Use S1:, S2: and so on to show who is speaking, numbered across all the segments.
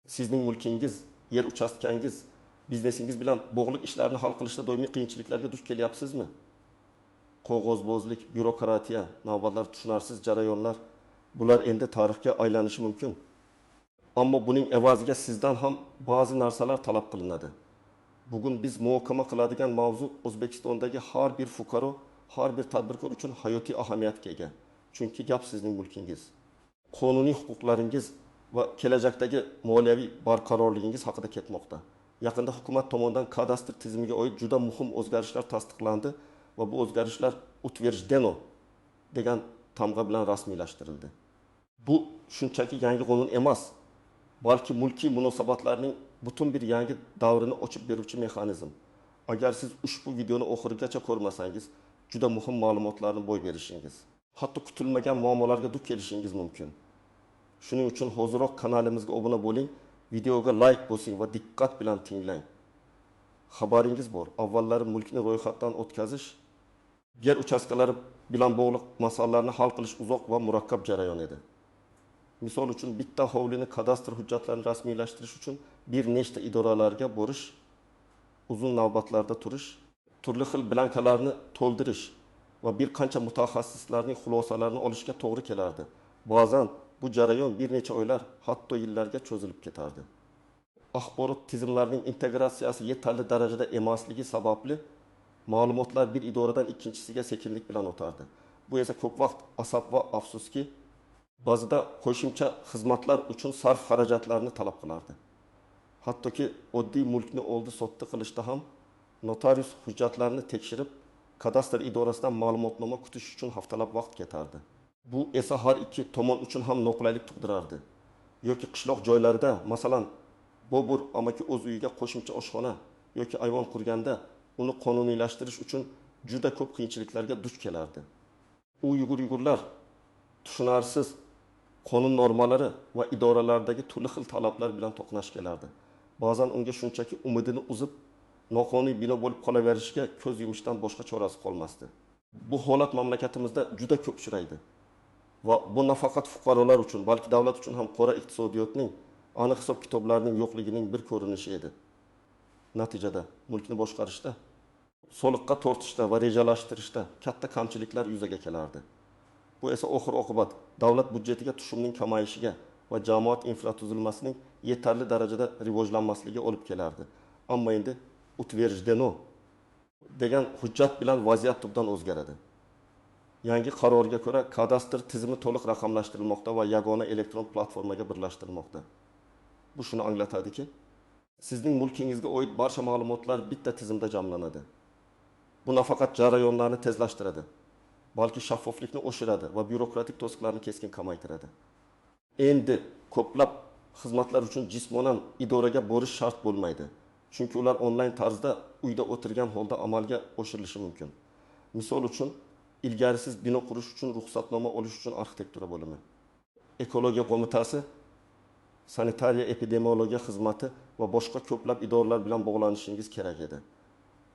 S1: Sizning mulkingiz, yer uchastkangiz, biznesingiz bilan bog'liq ishlarni hal qilishda doimiy qiyinchiliklarga duch kelyapsizmi? Qog'ozbozlik, byurokratiya, navbatlar, tushunarsiz jarayonlar bular endi tarixga aylanishi mumkin. Ammo buning evaziga sizdan ham ba'zi narsalar talab qilinadi. Bugun biz muhokama qiladigan mavzu O'zbekistondagi har bir fuqaro, har bir tadbirkor uchun hayotiy ahamiyatga ega. Chunki gap sizning mulkingiz, qonuniy huquqlaringiz va kelajakdagi moliyaviy barqarorligingiz haqida ketmoqda. Yaqinda hukumat tomonidan kadastr tizimiga oid juda muhim o'zgarishlar tasdiqlandi va bu o'zgarishlar утверждено degan tamg'a bilan rasmiylashtirildi. Bu shunchaki yangi qonun emas, balki mulkiy munosabatlarning butun bir yangi davrini ochib beruvchi mexanizm. Agar siz ushbu videoni oxirigacha ko'rmasangiz, juda muhim ma'lumotlarni boy berishingiz, hatto kutilmagan muammolarga duch kelishingiz mumkin. Shuning uchun hoziroq kanalimizga obuna bo'ling, videoga like bosing va diqqat bilan tinglang. Xabaringiz bor, avvallari mulkni ro'yxatdan o'tkazish, yer uchastkalari bilan bog'liq masalalarni hal qilish uzoq va murakkab jarayon edi. Misol uchun, bitta hovlini kadastr hujjatlarini rasmiylashtirish uchun bir nechta idoralarga borish, uzun navbatlarda turish, turli xil blankalarni to'ldirish va bir qancha mutaxassislarning xulosalarini olishga to'g'ri kelardi. Ba'zan bu jarayon bir necha oylar, hatto yillarga cho'zilib ketardi. Axborot tizimlarining integratsiyasi yetarli darajada emasligi sababli ma'lumotlar bir idoradan ikkinchisiga sekinlik bilan o'tardi. Bu esa ko'p vaqt, asab va afsuski ba'zida qo'shimcha xizmatlar uchun sarf xarajatlarni talab qilardi. Hattoki oddiy mulkni oldi-sotdi qilishda ham notarius hujjatlarini tekshirib, kadastr idorasidan ma'lumotnoma kutish uchun haftalab vaqt ketardi. Bu esa har ikki tomon uchun ham noqulaylik tug'dirardi. Yoki qishloq joylarida, masalan, Bobur amaki o'z uyiga qo'shimcha oshxona yoki ayvon qurganda uni qonuniylashtirish uchun juda ko'p qiyinchiliklarga duch kelardi. U yugur-yugurlar, tushunarsiz qonun normalari va idoralardagi turli xil talablar bilan to'qnash kelardi. Ba'zan unga shunchaki umidini uzib, noqonuniy bino bo'lib qolaverishga ko'z yumishdan boshqa chorasi qolmasdi. Bu holat mamlakatimizda juda ko'p uchraydi. Va bu nafaqat fuqarolar uchun, balki davlat uchun ham qora iqtisodiyotning, aniq hisob-kitoblarning yo'qligining bir ko'rinishi edi. Natijada mulkni boshqarishda, soliqqa tortishda va rejalashtirishda katta kamchiliklar yuzaga kelardi. Bu esa oxir-oqibat davlat budjetiga tushumning kamayishiga va jamoat infratuzilmasining yetarli darajada rivojlanmasligiga olib kelardi. Ammo endi утверждено degan hujjat bilan vaziyat tubdan o'zgaradi. Yangi qarorga ko'ra kadastr tizimi to'liq raqamlashtirilmoqda va yagona elektron platformaga birlashtirilmoqda. Bu shuni anglatadiki, sizning mulkingizga oid barcha ma'lumotlar bitta tizimda jamlanadi. Bu nafaqat jarayonlarni tezlashtiradi, balki shaffoflikni oshiradi va byurokratik to'siqlarni keskin kamaytiradi. Endi ko'plab xizmatlar uchun jismonan idoraga borish shart bo'lmaydi, chunki ular onlayn tarzda uyda o'tirgan holda amalga oshirilishi mumkin. Misol uchun, ilgari siz bino qurish uchun ruxsatnoma olish uchun arxitektura bo'limi, ekologiya qo'mitasi, sanitariya epidemiologiya xizmati va boshqa ko'plab idoralar bilan bog'lanishingiz kerak edi.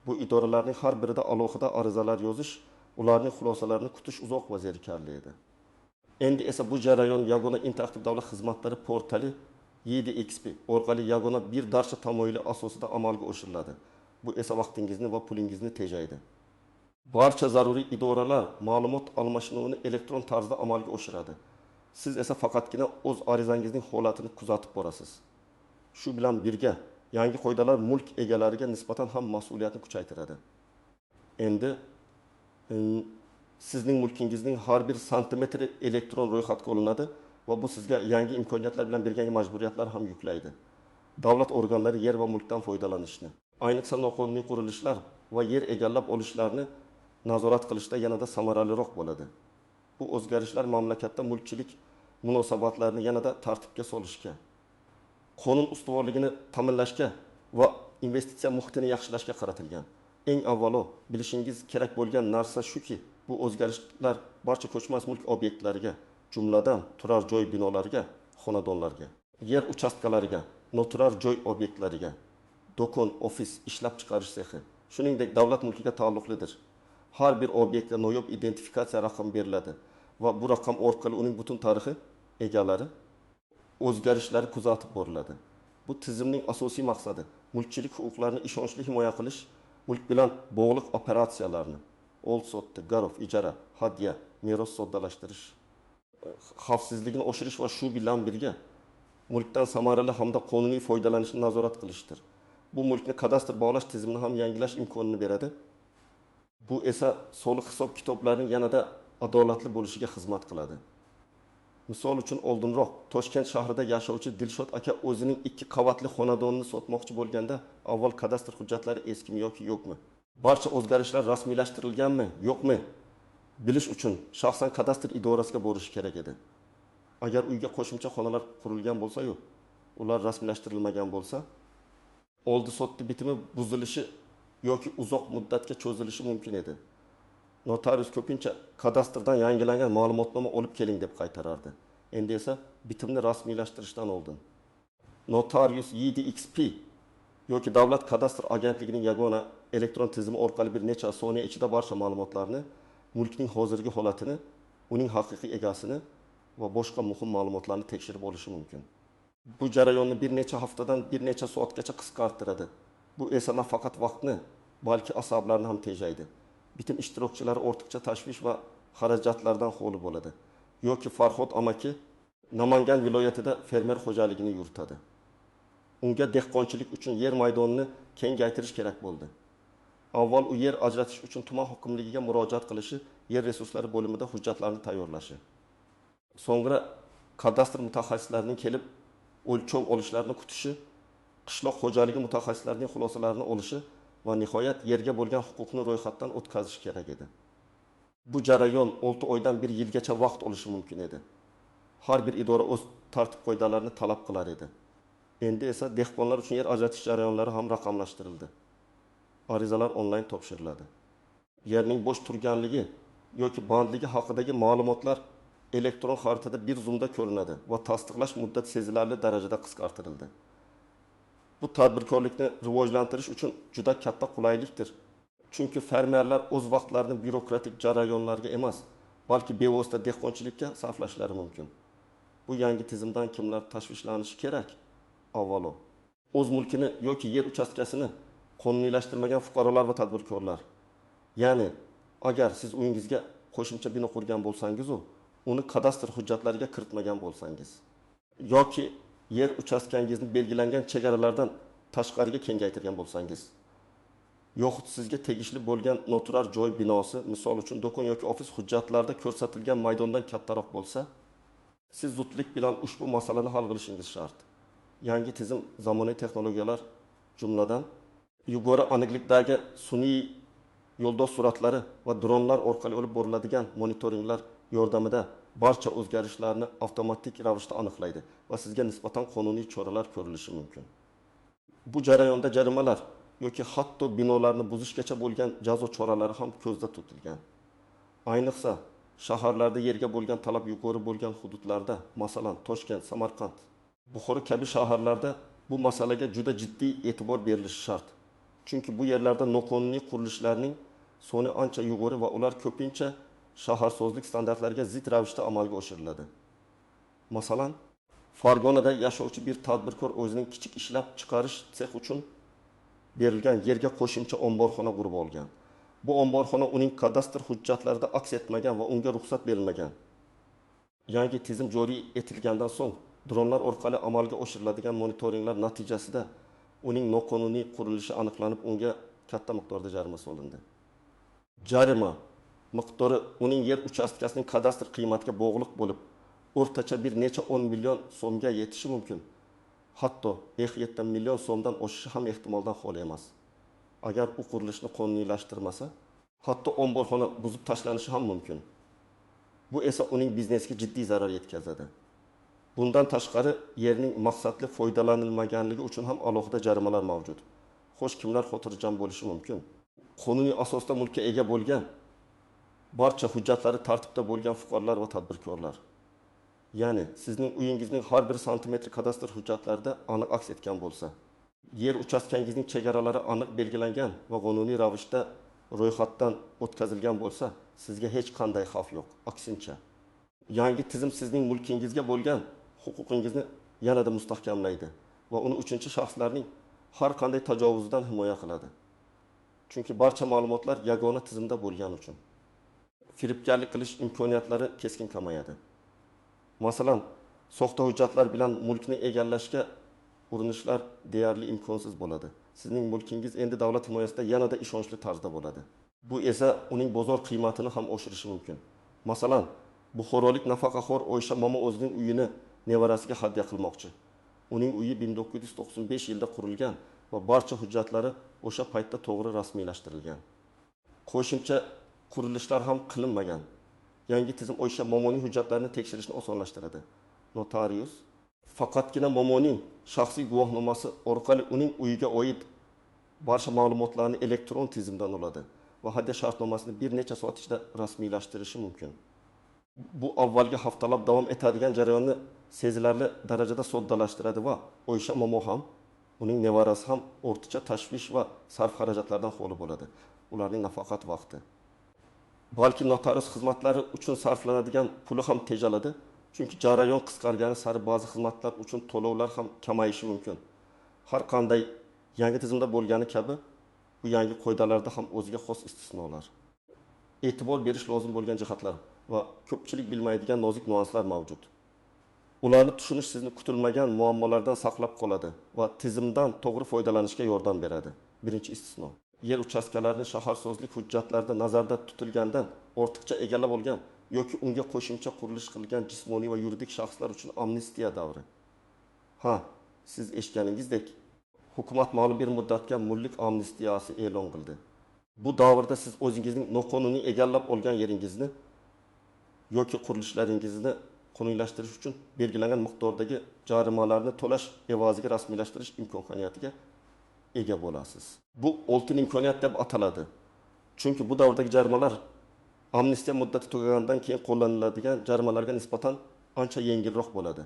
S1: Bu idoralarning har birida alohida arizalar yozish, ularning xulosalarini kutish uzoq va zerikarli edi. Endi esa bu jarayon yagona interaktiv davlat xizmatlari portali YDXP orqali yagona bir darcha tamoyili asosida amalga oshiriladi. Bu esa vaqtingizni va pulingizni tejaydi. Barcha zaruriy idoralar ma'lumot almashinuvini elektron tarzda amalga oshiradi. Siz esa faqatgina o'z arizangizning holatini kuzatib borasiz. Shu bilan birga yangi qoidalar mulk egalariga nisbatan ham mas'uliyatni kuchaytiradi. Endi sizning mulkingizning har bir santimetri elektron ro'yxatga olinadi va bu sizga yangi imkoniyatlar bilan birga yangi majburiyatlar ham yuklaydi. Davlat organlari yer va mulkdan foydalanishni, ayniqsa noqonuniy qurilishlar va yer egallab olishlarni nazorat qilishda yanada samaraliroq bo'ladi. Bu o'zgarishlar mamlakatda mulkchilik munosabatlarini yanada tartibga solishga, qonun ustuvorligini ta'minlashga va investitsiya muhitini yaxshilashga qaratilgan. Eng avvalo bilishingiz kerak bo'lgan narsa shuki, bu o'zgarishlar barcha ko'chmas mulk obyektlariga, jumladan turar joy binolariga, xonadonlarga, yer uchastkalariga, noturar joy obyektlariga, do'kon, ofis, ishlab chiqarish sexi, shuningdek davlat mulkiga taalluqlidir. Har bir obyektga noyob identifikatsiya raqami beriladi va bu raqam orqali uning butun tarixi, egalari, o'zgarishlari kuzatib boriladi. Bu tizimning asosiy maqsadi mulkchilik huquqlarini ishonchli himoya qilish, mulk bilan bog'liq operatsiyalarni, old-sotdi, garov, ijara, hadya, meros soddalashtirish, xavfsizligini oshirish va shu bilan birga mulkdan samarali hamda qonuniy foydalanishni nazorat qilishdir. Bu mulkni kadastr bog'lash tizimini ham yangilash imkonini beradi. Bu esa soliq hisob kitoblarining yanada adolatli bo'lishiga xizmat qiladi. Misol uchun, oldinroq Toshkent shahrida yashovchi Dilshod aka o'zining 2 qavatli xonadonini sotmoqchi bo'lganda avval kadastr hujjatlari eskimi yoki yo'qmi, barcha o'zgarishlar rasmiylashtirilganmi, yo'qmi bilish uchun shaxsan kadastr idorasiga borishi kerak edi. Agar uyga qo'shimcha xonalar qurilgan bo'lsa-yu, ular rasmiylashtirilmagan bo'lsa, oldi-sotdi bitimi buzilishi yoki uzoq muddatga cho'zilishi mumkin edi. Notarius ko'pincha kadastrdan yangilangan ma'lumotnoma olib keling deb qaytarardi. Endi esa bitimni rasmiylashtirishdan oldin notarius YDXP yoki Davlat kadastr agentligining yagona elektron tizimi orqali bir necha soniya ichida barcha ma'lumotlarni, mulkning hozirgi holatini, uning haqiqiy egasini va boshqa muhim ma'lumotlarni tekshirib olishi mumkin. Bu jarayonni bir necha haftadan bir necha soatgacha qisqartiradi. Bu esa nafaqat vaqtni, balki asablarni ham tejaydi. Bitim ishtirokchilari ortiqcha tashvish va xarajatlardan xoli bo'ladi. Yoki Farhod amaki Namangan viloyatida fermer xo'jaligini yuritadi. Unga dehqonchilik uchun yer maydonini kengaytirish kerak bo'ldi. Avval u yer ajratish uchun tuman hokimligiga murojaat qilishi, yer resurslari bo'limida hujjatlarni tayyorlashi, so'ngra kadastr mutaxassislarining kelib o'lchov olishlarini kutishi, qishloq xo'jaligi mutaxassislarining xulosalarini olishi va nihoyat yerga bo'lgan huquqni ro'yxatdan o'tkazish kerak edi. Bu jarayon 6 oydan 1 yilgacha vaqt olishi mumkin edi. Har bir idora o'z tartib qoidalarini talab qilar edi. Endi esa dehqonlar uchun yer ajratish jarayonlari ham raqamlashtirildi. Arizalar onlayn topshiriladi. Yerning bo'sh turganligi yoki bandligi haqidagi ma'lumotlar elektron xaritada bir zumda ko'rinadi va tasdiqlash muddati sezilarli darajada qisqartirildi. Bu tadbirkorlikni rivojlantirish uchun juda katta qulaylikdir. Chunki fermerlar o'z vaqtlarini byurokratik jarayonlarga emas, balki bevosita dehqonchilikka sarflashlari mumkin. Bu yangi tizimdan kimlar tashvishlanishi kerak? Avvalo, o'z mulkini yoki yer uchastkasini qonuniylashtirmagan fuqarolar va tadbirkorlar. Ya'ni, agar siz uyingizga qo'shimcha bino qurgan bo'lsangiz, uni kadastr hujjatlariga kiritmagan bo'lsangiz yoki yer uchastkangizni belgilangan chegaralardan tashqariga kengaytirgan bo'lsangiz, yoxud sizga tegishli bo'lgan noturar joy binosi, misol uchun do'kon yoki ofis hujjatlarda ko'rsatilgan maydondan kattaroq bo'lsa, siz zudlik bilan ushbu masalani hal qilishingiz shart. Yangi tizim zamonaviy texnologiyalar, jumladan yuqori aniqlikdagi sun'iy yo'ldosh suratlari va dronlar orqali olib boriladigan monitoringlar yordamida barcha o'zgarishlarni avtomatik ravishda aniqlaydi va sizga nisbatan qonuniy choralar ko'rilishi mumkin. Bu jarayonda jarimalar yoki hatto binolarni buzishgacha bo'lgan jazo choralari ham ko'zda tutilgan. Ayniqsa, shaharlarda yerga bo'lgan talab yuqori bo'lgan hududlarda, masalan, Toshkent, Samarqand, Buxoro kabi shaharlarda bu masalaga juda jiddiy e'tibor berilishi shart. Chunki bu yerlarda noqonuniy qurilishlarning soni ancha yuqori va ular ko'pincha shaharsozlik standartlariga zid ravishda amalga oshiriladi. Masalan, Farg'onada yashovchi bir tadbirkor o'zining kichik ishlab chiqarish sex uchun berilgan yerga qo'shimcha omborxona qurib olgan. Bu omborxona uning kadastr hujjatlarida aks etmagan va unga ruxsat berilmagan. Yangi tizim joriy etilgandan so'ng dronlar orqali amalga oshiriladigan monitoringlar natijasida uning noqonuniy qurilishi aniqlanib, unga katta miqdorda jarima solindi. Jarima miqdori uning yer uchastkasining kadastr qiymatiga bog'liq bo'lib, o'rtacha bir necha 10 million so'mga yetishi mumkin. Hatto 7 million so'mdan oshishi ham ehtimoldan xoli emas. Agar u qurilishni qonuniylashtirmasa, hatto omborxona buzib tashlanishi ham mumkin. Bu esa uning biznesiga jiddiy zarar yetkazadi. Bundan tashqari yerning maqsadli foydalanilmaganligi uchun ham alohida jarimalar mavjud. Xo'sh, kimlar xotirjam bo'lishi mumkin? Qonuniy asosda mulkka ega bo'lgan, barcha hujjatlari tartibda bo'lgan fuqarolar va tadbirkorlar. Ya'ni sizning uyingizning har bir santimetri kadastr hujjatlarida aniq aks etgan bo'lsa, yer uchastkangizning chegaralari aniq belgilangan va qonuniy ravishda ro'yxatdan o'tkazilgan bo'lsa, sizga hech qanday xavf yo'q. Aksincha, yangi tizim sizning mulkingizga bo'lgan huquqingizni yanada mustahkamlaydi va uni uchinchi shaxslarning har qanday tajovuzidan himoya qiladi. Chunki barcha ma'lumotlar yagona tizimda bo'lgani uchun. Firibgarlik qilish imkoniyatlari keskin kamayadi. Masalan, soxta hujjatlar bilan mulkni egallashga urinishlar deyarli imkonsiz bo'ladi. Sizning mulkingiz endi davlat himoyasida yanada ishonchli tarzda bo'ladi. Bu esa uning bozor qiymatini ham oshirishi mumkin. Masalan, buxorolik nafaqaxo'r Oysha momo o'zining uyini nevarasiga hadya qilmoqchi. Uning uyi 1995 yilda qurilgan va barcha hujjatlari o'sha paytda to'g'ri rasmiylashtirilgan. Qo'shimcha qurilishlar ham qilinmagan. Yangi tizim Oysha momoning hujjatlarini tekshirishni osonlashtiradi. Notarius faqatgina momoning shaxsiy guvohnomasi orqali uning uyiga oid barcha ma'lumotlarni elektron tizimdan oladi va hadya shartnomasini bir necha soat ichida rasmiylashtirishi mumkin. Bu avvalgi haftalab davom etadigan jarayonni sezilarli darajada soddalashtiradi va Oysha momo ham, uning nevarasi ham ortiqcha tashvish va sarf-xarajatlardan xoli bo'ladi. Ularning nafaqat vaqti, balki notarius xizmatlari uchun sarflanadigan puli ham tejaladi. Chunki jarayon qisqargani sari ba'zi xizmatlar uchun to'lovlar ham kamayishi mumkin. Har qanday yangi tizimda bo'lgani kabi bu yangi qoidalarda ham o'ziga xos istisnolar. E'tibor berish lozim bo'lgan jihatlar va ko'pchilik bilmaydigan nozik nuanslar mavjud. Ularni tushunish sizni kutilmagan muammolardan saqlab qoladi va tizimdan to'g'ri foydalanishga yordam beradi. Birinchi istisno. Yer uchastkalarini shaharsozlik hujjatlarida nazarda tutilgandan ortiqcha egallab olgan yoki unga qo'shimcha qurilish qilgan jismoniy va yuridik shaxslar uchun amnistiya davri. Ha, siz eshitganingizdek, hukumat ma'lum bir muddatga mulk amnistiyasi e'lon qildi. Bu davrda siz o'zingizning noqonuniy egallab olgan yeringizni yoki qurilishlaringizni qonuniylashtirish uchun belgilangan miqdordagi jarimalarni to'lash evaziga rasmiylashtirish imkoniyatiga ega bo'lasiz. Bu oltin imkoniyat deb ataladi. Chunki bu davrdagi jarimalar amnistiya muddati tugagandan keyin qo'llaniladigan jarimalarga nisbatan ancha yengilroq bo'ladi.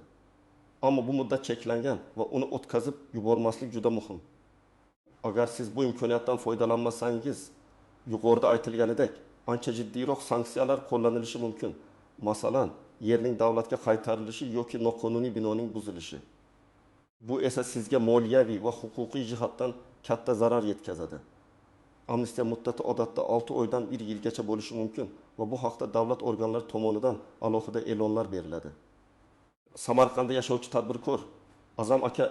S1: Ammo bu muddat cheklangan va uni o'tkazib yubormaslik juda muhim. Agar siz bu imkoniyatdan foydalanmasangiz, yuqorida aytilganidek ancha jiddiyroq sanksiyalar qo'llanilishi mumkin. Masalan, yerning davlatga qaytarilishi yoki noqonuniy binoning buzilishi. Bu esa sizga moliyaviy va huquqiy jihatdan katta zarar yetkazadi. Amnistiya muddati odatda 6 oydan 1 yilgacha bo'lishi mumkin va bu haqda davlat organlari tomonidan alohida e'lonlar beriladi. Samarqandda yashovchi tadbirkor Azam aka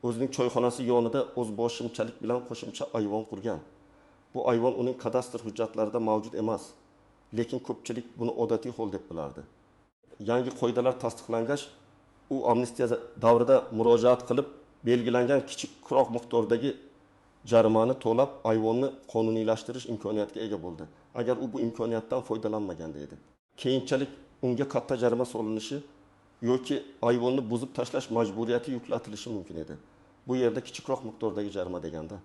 S1: o'zining choyxonasi yonida o'zboshimchalik bilan qo'shimcha ayvon qurgan. Bu ayvon uning kadastr hujjatlarida mavjud emas, lekin ko'pchilik buni odatiy hol deb bilardi. Yangi qoidalar tasdiqlangach, u amnistiya davrida murojaat qilib, belgilangan kichikroq miqdordagi jarimani to'lab ayvonni qonuniylashtirish imkoniyatiga ega bo'ldi. Agar u bu imkoniyatdan foydalanmaganda edi. Keyinchalik unga katta jarima solinishi yoki ayvonni buzib tashlash majburiyati yuklatilishi mumkin edi. Bu yerda kichikroq miqdordagi jarima deganda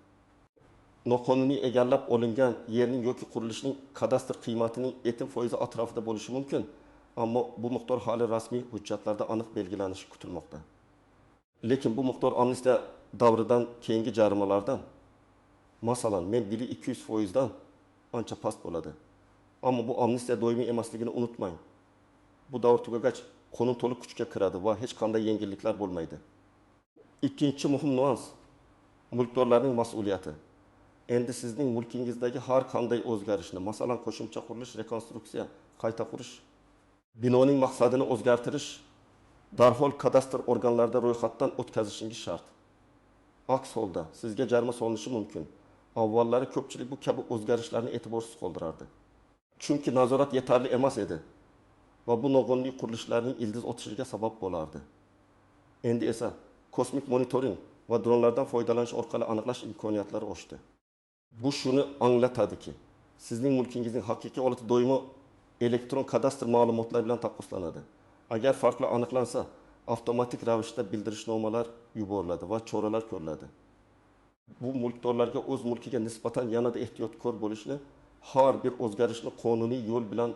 S1: noqonuniy egallab olingan yerning yoki qurilishning kadastr qiymatining 70% atrofida bo'lishi mumkin, ammo bu miqdor hali rasmiy hujjatlarda aniq belgilanishi kutilmoqda. Lekin bu miqdor amnistiya davridan keyingi jarimalardan, masalan, men bili 200% dan ancha past bo'ladi. Ammo bu amnistiya doimiy emasligini unutmang. Bu davr tugagach qonun to'liq kuchga kiradi va hech qanday yengilliklar bo'lmaydi. Ikkinchi muhim nuans mulkdorlarning mas'uliyati. Endi sizning mulkingizdagi har qanday o'zgarishni, masalan, qo'shimcha qurilish, rekonstruksiya, qayta qurish, binoning maqsadini o'zgartirish darhol kadastr organlarida ro'yxatdan o'tkazishingiz shart. Aks holda sizga jarima solinishi mumkin. Avvallari ko'pchilik bu kabi o'zgarishlarni e'tiborsiz qoldirardi. Chunki nazorat yetarli emas edi va bu noqonuniy qurilishlarning ildiz otishiga sabab bo'lardi. Endi esa kosmik monitoring va dronlardan foydalanish orqali aniqlash imkoniyatlari oshdi. Bu shuni anglatadiki, sizning mulkingizning haqiqiy holati doimo elektron kadastr ma'lumotlari bilan taqqoslanadi. Agar farqlar aniqlansa, avtomatik ravishda bildirishnomalar yuboriladi va choralar ko'riladi. Bu mulkdorlarga o'z mulkiga nisbatan yanada ehtiyotkor bo'lishni, har bir o'zgarishni qonuniy yo'l bilan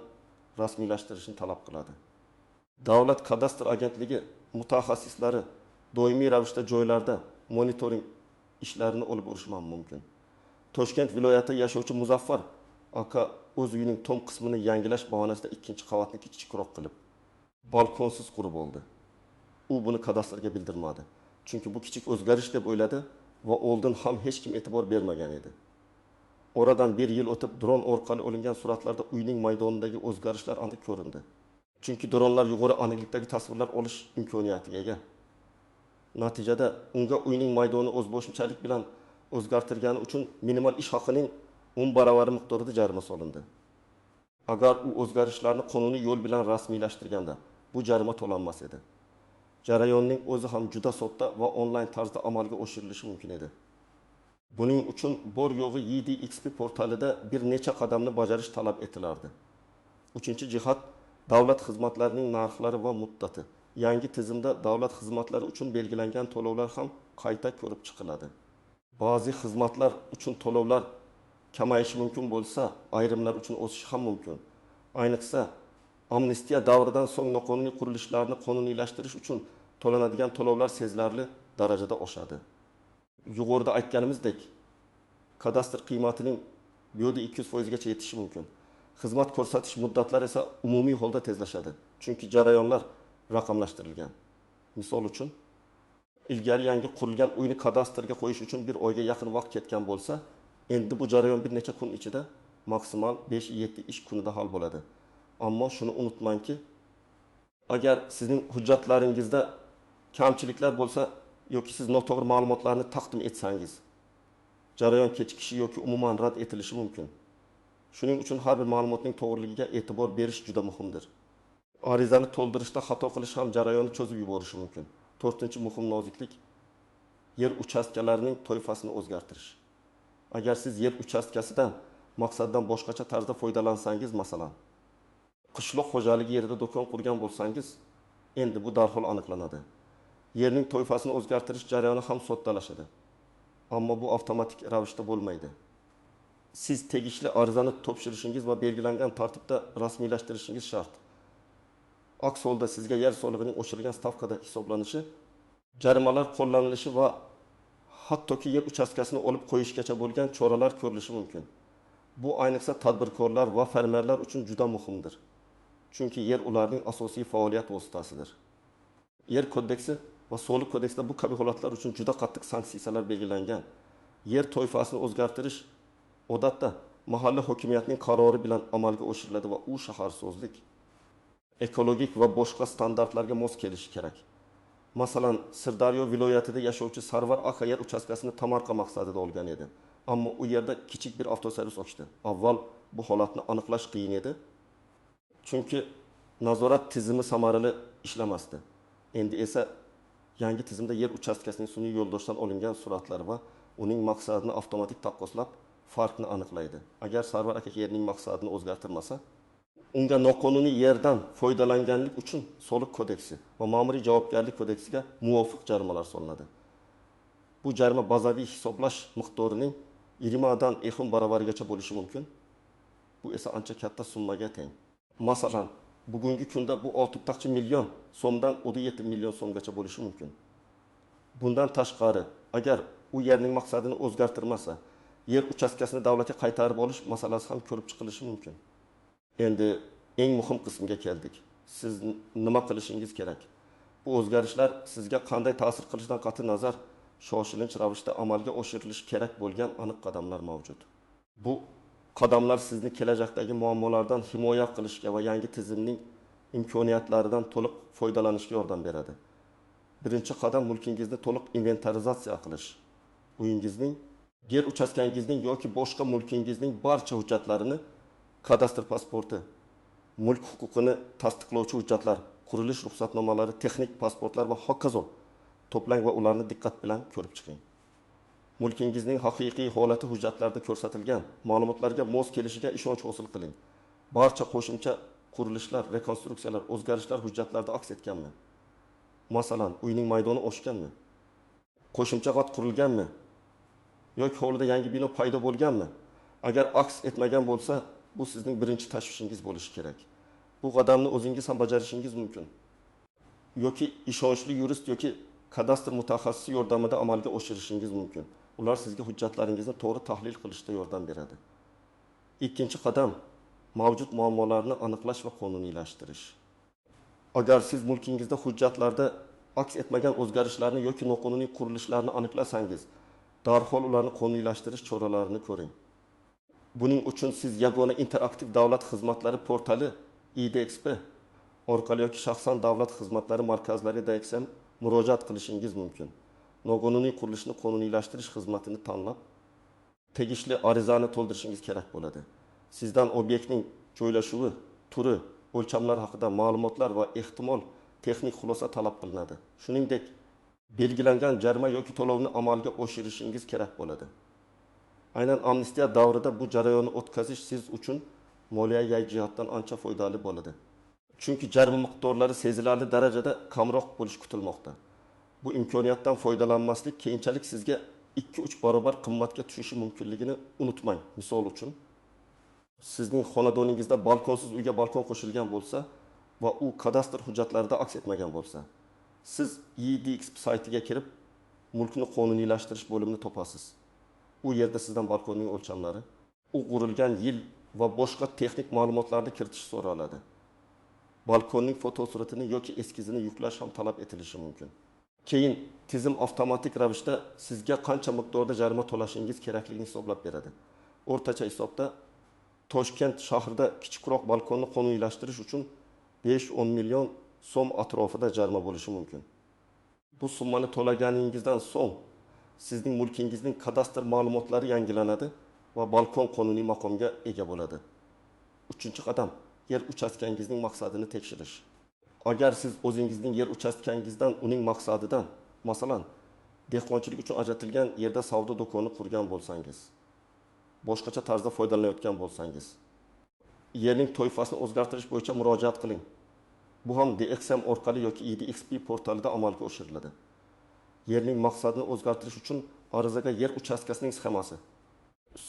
S1: rasmiylashtirishni talab qiladi. Davlat kadastr agentligi mutaxassislari doimiy ravishda joylarda monitoring ishlarini olib borishi mumkin. Toshkent viloyatida yashovchi Muzaffar aka o'z uyining tom qismini yangilash bahonasida ikkinchi qavatni kichikroq qilib, balkonsiz qurib oldi. U buni kadastrga bildirmadi. Chunki bu kichik o'zgarish deb o'yladi va oldin ham hech kim e'tibor bermagan edi. Oradan bir yil o'tib dron orqali olingan suratlarda uyning maydonidagi o'zgarishlar aniq ko'rindi. Chunki dronlar yuqori aniqlikdagi tasvirlar olish imkoniyatiga ega. Natijada unga uyning maydoni o'zboshimchalik bilan o'zgartirgani uchun minimal ish haqining 10 baravari miqdorida jarima solindi. Agar u o'zgarishlarni qonuniy yo'l bilan rasmiylashtirganda bu jarima to'lanmas edi. Jarayonning o'zi ham juda sodda va onlayn tarzda amalga oshirilishi mumkin edi. Buning uchun bor yo'g'i YDXP portalida bir necha qadamni bajarish talab etilardi. Uchinchi jihat davlat xizmatlarining narxlari va muddati. Yangi tizimda davlat xizmatlari uchun belgilangan to'lovlar ham qayta ko'rib chiqiladi. Ba'zi xizmatlar uchun to'lovlar kamayishi mumkin bo'lsa, ayrimlar uchun o'sishi ham mumkin. Ayniqsa, amnistiya davridan so'ng noqonuniy qurilishlarni qonuniylashtirish uchun to'lanadigan to'lovlar sezilarli darajada oshadi. Yuqorida aytganimizdek, kadastr qiymatining bu yerda 200% gacha yetishi mumkin. Xizmat ko'rsatish muddatlari esa umumiy holda tezlashadi, chunki jarayonlar raqamlashtirilgan. Misol uchun, ilgari yangi qurilgan uyni kadastrga qo'yish uchun bir oyga yaqin vaqt ketgan bo'lsa, endi bu jarayon bir necha kun ichida maksimal 5-7 ish kunida hal bo'ladi. Ammo shuni unutmangki, agar sizning hujjatlaringizda kamchiliklar bo'lsa yoki siz noto'g'ri ma'lumotlarni taqdim etsangiz, jarayon kechikishi yoki umuman rad etilishi mumkin. Shuning uchun har bir ma'lumotning to'g'riligiga e'tibor berish juda muhimdir. Arizani to'ldirishda xato qilish ham jarayonni cho'zib yuborishi mumkin. To'rtinchi muhim noziklik yer uchastkalarining toifasini o'zgartirish. Agar siz yer uchastkasidan maqsaddan boshqacha tarzda foydalansangiz, masalan, qishloq xo'jaligi yerida do'kon qurgan bo'lsangiz, endi bu darhol aniqlanadi. Yerning toifasini o'zgartirish jarayoni ham soddalashadi. Ammo bu avtomatik ravishda bo'lmaydi. Siz tegishli arizani topshirishingiz va belgilangan tartibda rasmiylashtirishingiz shart. Aks holda sizga yer solig'ining oshirilgan stavkada hisoblanishi, jarimalar qo'llanilishi va hattoki yer uchastkasini olib qo'yishgacha bo'lgan choralar ko'rilishi mumkin. Bu ayniqsa tadbirkorlar va fermerlar uchun juda muhimdir. Chunki yer ularning asosiy faoliyat vositasidir. Yer kodeksi va soliq kodeksida bu kabi holatlar uchun juda qattiq sanksiyalar belgilangan. Yer toifasini o'zgartirish odatda mahalla hokimiyatining qarori bilan amalga oshiriladi va u shaharsozlik, ekologik va boshqa standartlarga mos kelishi kerak. Masalan, Sirdaryo viloyatida yashovchi Sarvar aka yer uchastkasini tomorqa maqsadida olgan edi. Ammo u yerda kichik bir avtoservis ochdi. Avval bu holatni aniqlash qiyin edi. Chunki nazorat tizimi samarali ishlamasdi. Endi esa yangi tizimda yer uchastkasining sun'iy yo'ldoshdan olingan suratlari va uning maqsadini avtomatik taqqoslab farqni aniqlaydi. Agar Sarvar aka yerning maqsadini o'zgartirmasa, unga noqonuniy yerdan foydalanganlik uchun soliq kodeksi va ma'muriy javobgarlik kodeksiga muvofiq jarimalar solinadi. Bu jarima bazaviy hisoblash miqdorining 20 dan 10 baravarigacha bo'lishi mumkin. Bu esa ancha katta summaga teng. Masalan, bugungi kunda bu 6,5 million so'mdan 37 million so'mgacha bo'lishi mumkin. Bundan tashqari, agar u yerning maqsadini o'zgartirmasa, yer uchastkasini davlatga qaytarib olish masalasi ham ko'rib chiqilishi mumkin. Endi eng muhim qismga keldik. Siz nima qilishingiz kerak? Bu o'zgarishlar sizga qanday ta'sir qilishidan qat'i nazar shoshilinch ravishda amalga oshirilishi kerak bo'lgan aniq qadamlar mavjud. Bu qadamlar sizni kelajakdagi muammolardan himoya qilishga va yangi tizimning imkoniyatlaridan to'liq foydalanishga yordam beradi. Birinchi qadam mulkingizni to'liq inventarizatsiya qilish. Uyingizning, yer uchastkangizning yoki boshqa mulkingizning barcha hujjatlarini, kadastr pasporti, mulk huquqini tasdiqlovchi hujjatlar, qurilish ruxsatnomalari, texnik pasportlar va hokazo to'plang va ularni diqqat bilan ko'rib chiqing. Mulkingizning haqiqiy holati hujjatlarda ko'rsatilgan ma'lumotlarga mos kelishiga ishonch hosil qiling. Barcha qo'shimcha qurilishlar, rekonstruksiyalar, o'zgarishlar hujjatlarda aks etganmi? Masalan, uyning maydoni oshganmi? Qo'shimcha qat qurilganmi? Yoki hovlida yangi bino paydo bo'lganmi? Agar aks etmagan bo'lsa, bu sizning birinchi tashvishingiz bo'lishi kerak. Bu qadamni o'zingiz ham bajarishingiz mumkin. Yoki ishonchli yurist yoki kadastr mutaxassisi yordamida amalga oshirishingiz mumkin. Ular sizga hujjatlaringizni to'g'ri tahlil qilishda yordam beradi. Ikkinchi qadam mavjud muammolarni aniqlash va qonuniylashtirish. Agar siz mulkingizda hujjatlarda aks etmagan o'zgarishlarni yoki noqonuniy qurilishlarni aniqlasangiz, darhol ularni qonuniylashtirish choralarini ko'ring. Buning uchun siz yagona interaktiv davlat xizmatlari portali IDXP orqali yoki shaxsan davlat xizmatlari markazlari DXM murojaat qilishingiz mumkin. Noqonuniy qurilishni qonuniylashtirish xizmatini tanlab, tegishli arizani to'ldirishingiz kerak bo'ladi. Sizdan obyektning joylashuvi, turi, o'lchamlari haqida ma'lumotlar va ehtimol texnik xulosa talab qilinadi. Shuningdek, belgilangan jarima yoki to'lovni amalga oshirishingiz kerak bo'ladi. Aynan amnistiya davrida bu jarayonni o'tkazish siz uchun moliyaviy jihatdan ancha foydali bo'ladi. Chunki jarima miqdorlari sezilarli darajada kamroq bo'lishi kutilmoqda. Bu imkoniyatdan foydalanmaslik keyinchalik sizga 2-3 barobar qimmatga tushishi mumkinligini unutmang. Misol uchun, sizning xonadoningizda balkonsiz uyga balkon qo'shilgan bo'lsa va u kadastr hujjatlarida aks etmagan bo'lsa, siz IDXP saytiga kirib, mulkni qonuniylashtirish bo'limini topasiz. U yerda sizdan balkonning o'lchamlari, u qurilgan yil va boshqa texnik ma'lumotlarni kiritish so'raladi. Balkonning fotosuratini yoki eskizini yuklash ham talab etilishi mumkin. Keyin tizim avtomatik ravishda sizga qancha miqdorda jarima to'lashingiz kerakligini hisoblab beradi. O'rtacha hisobda Toshkent shahrida kichikroq balkonni qonuniylashtirish uchun 5-10 million so'm atrofida jarima bo'lishi mumkin. Bu summani to'laganingizdan so'ng sizning mulkingizning kadastr ma'lumotlari yangilanadi va balkon qonuniy maqomga ega bo'ladi. 3-qadam yer uchastkangizning maqsadini tekshirish. Agar siz o'zingizning yer uchastkangizdan uning maqsadidan, masalan, dehqonchilik uchun ajratilgan yerda savdo do'koni qurgan bo'lsangiz, boshqacha tarzda foydalanayotgan bo'lsangiz, yerning toifasini o'zgartirish bo'yicha murojaat qiling. Bu ham DXM orqali yoki IDXP portalida amalga oshiriladi. Yerning maqsadini o'zgartirish uchun arizaga yer uchastkasining sxemasi,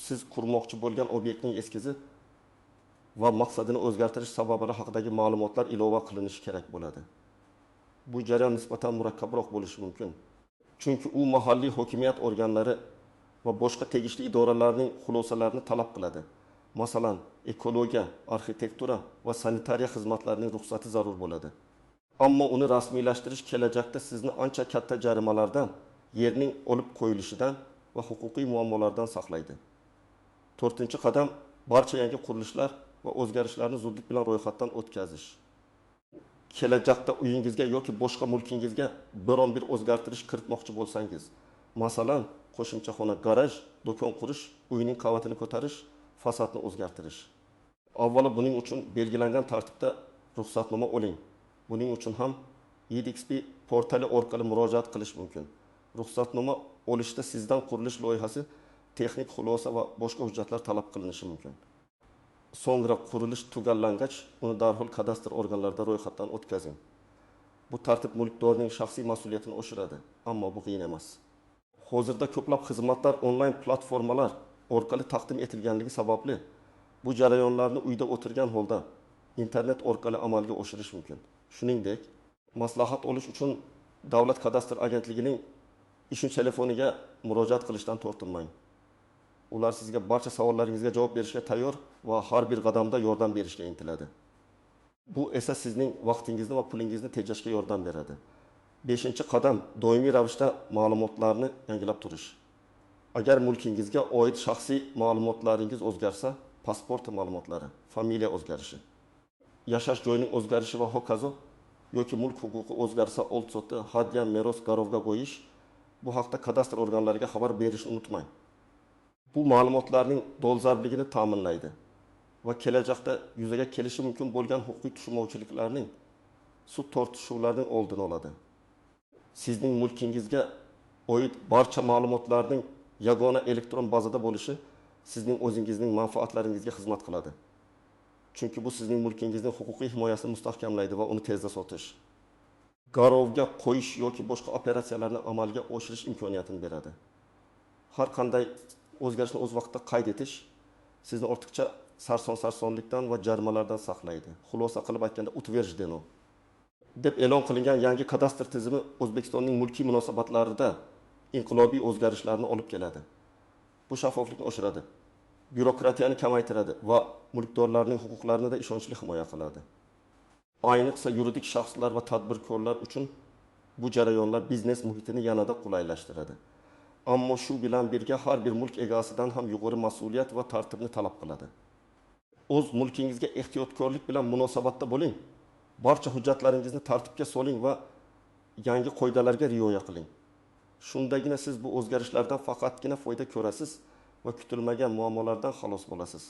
S1: siz qurmoqchi bo'lgan obyektning eskizi va maqsadini o'zgartirish sabablari haqidagi ma'lumotlar ilova qilinishi kerak bo'ladi. Bu jarayon nisbatan murakkabroq bo'lishi mumkin. Chunki u mahalliy hokimiyat organlari va boshqa tegishli idoralarning xulosalarini talab qiladi. Masalan, ekologiya, arxitektura va sanitariya xizmatlarining ruxsati zarur bo'ladi. Ammo uni rasmiylashtirish kelajakda sizni ancha katta jarimalardan, yerning olib qo'yilishidan va huquqiy muammolardan saqlaydi. 4-qadam barcha yangi qurilishlar va o'zgarishlarni zudlik bilan ro'yxatdan o'tkazish. Kelajakda uyingizga yoki boshqa mulkingizga biron bir o'zgartirish kiritmoqchi bo'lsangiz, masalan, qo'shimcha xona, garaj, do'kon qurish, uyning qavatini ko'tarish, fasadni o'zgartirish. Avvalo buning uchun belgilangan tartibda ruxsatnoma oling. Buning uchun ham IDXP portali orqali murojaat qilish mumkin. Ruxsatnoma olishda sizdan qurilish loyihasi, texnik xulosa va boshqa hujjatlar talab qilinishi mumkin. So'ngra qurilish tugallangach, uni darhol kadastr organlarida ro'yxatdan o'tkazing. Bu tartib mulkdorning shaxsiy mas'uliyatini oshiradi, ammo bu qiyin emas. Hozirda ko'plab xizmatlar onlayn platformalar orqali taqdim etilganligi sababli bu jarayonlarni uyda o'tirgan holda internet orqali amalga oshirish mumkin. Shuningdek, maslahat olish uchun Davlat kadastr agentligining ishonch telefoniga murojaat qilishdan tortinmang. Ular sizga barcha savollaringizga javob berishga tayyor va har bir qadamda yordam berishga intiladi. Bu esa sizning vaqtingizni va pulingizni tejashga yordam beradi. 5-qadam doimiy ravishda ma'lumotlarni yangilab turish. Agar mulkingizga oid shaxsiy ma'lumotlaringiz o'zgarsa, pasport ma'lumotlari, familiya o'zgarishi, yashash joyining o'zgarishi va hokazo yoki mulk huquqi o'zgarsa, old-sotdi, hadya, meros, garovga qo'yish, bu haqda kadastr organlariga xabar berishni unutmang. Bu ma'lumotlarning dolzarbligini ta'minlaydi va kelajakda yuzaga kelishi mumkin bo'lgan huquqiy tushunmovchiliklarning, sud tortishuvlarining oldini oladi. Sizning mulkingizga oid barcha ma'lumotlarning yagona elektron bazada bo'lishi sizning o'zingizning manfaatlaringizga xizmat qiladi. Chunki bu sizning mulkingizning huquqiy himoyasini mustahkamlaydi va uni tezda sotish, garovga qo'yish yoki boshqa operatsiyalarni amalga oshirish imkoniyatini beradi. Har qanday o'zgarishni o'z vaqtida qayd etish sizni ortiqcha sarson-sarsonlikdan va jarimalardan saqlaydi. Xulosa qilib aytganda, utverzhdeno deb e'lon qilingan yangi kadastr tizimi O'zbekistonning mulkiy munosabatlarida inqilobiy o'zgarishlarni olib keladi. Bu shaffoflikni oshiradi, byurokratiyani kamaytiradi va mulkdorlarning huquqlarini da ishonchli himoya qiladi. Ayniqsa yuridik shaxslar va tadbirkorlar uchun Bu jarayonlar biznes muhitini yanada qulaylashtiradi. Ammo shu bilan birga har bir mulk egasidan ham yuqori mas'uliyat va tartibni talab qiladi. O'z mulkingizga ehtiyotkorlik bilan munosabatda bo'ling. Barcha hujjatlaringizni tartibga soling va yangi qoidalarga rioya qiling. Shundagina siz bu o'zgarishlardan faqatgina foyda ko'rasiz va kutilmagan muammolardan xalos bo'lasiz.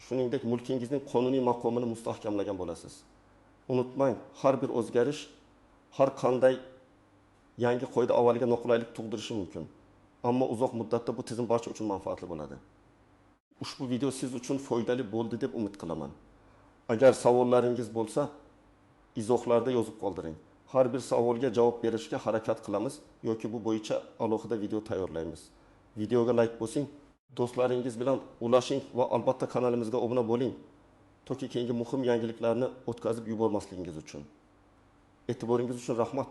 S1: Shuningdek, mulkingizning qonuniy maqomini mustahkamlagan bo'lasiz. Unutmang, har bir o'zgarish, har qanday yangi qoida avvaliga noqulaylik tug'dirishi mumkin. Ammo uzoq muddatda bu tizim barcha uchun manfaatli bo'ladi. Ushbu video siz uchun foydali bo'ldi deb umid qilaman. Agar savollaringiz bo'lsa, izohlarda yozib qoldiring. Har bir savolga javob berishga harakat qilamiz yoki bu bo'yicha alohida video tayyorlaymiz. Videoga like bosing, do'stlaringiz bilan ulashing va albatta kanalimizga obuna bo'ling, toki keyingi muhim yangiliklarni o'tkazib yubormasligingiz uchun. E'tiboringiz uchun rahmat.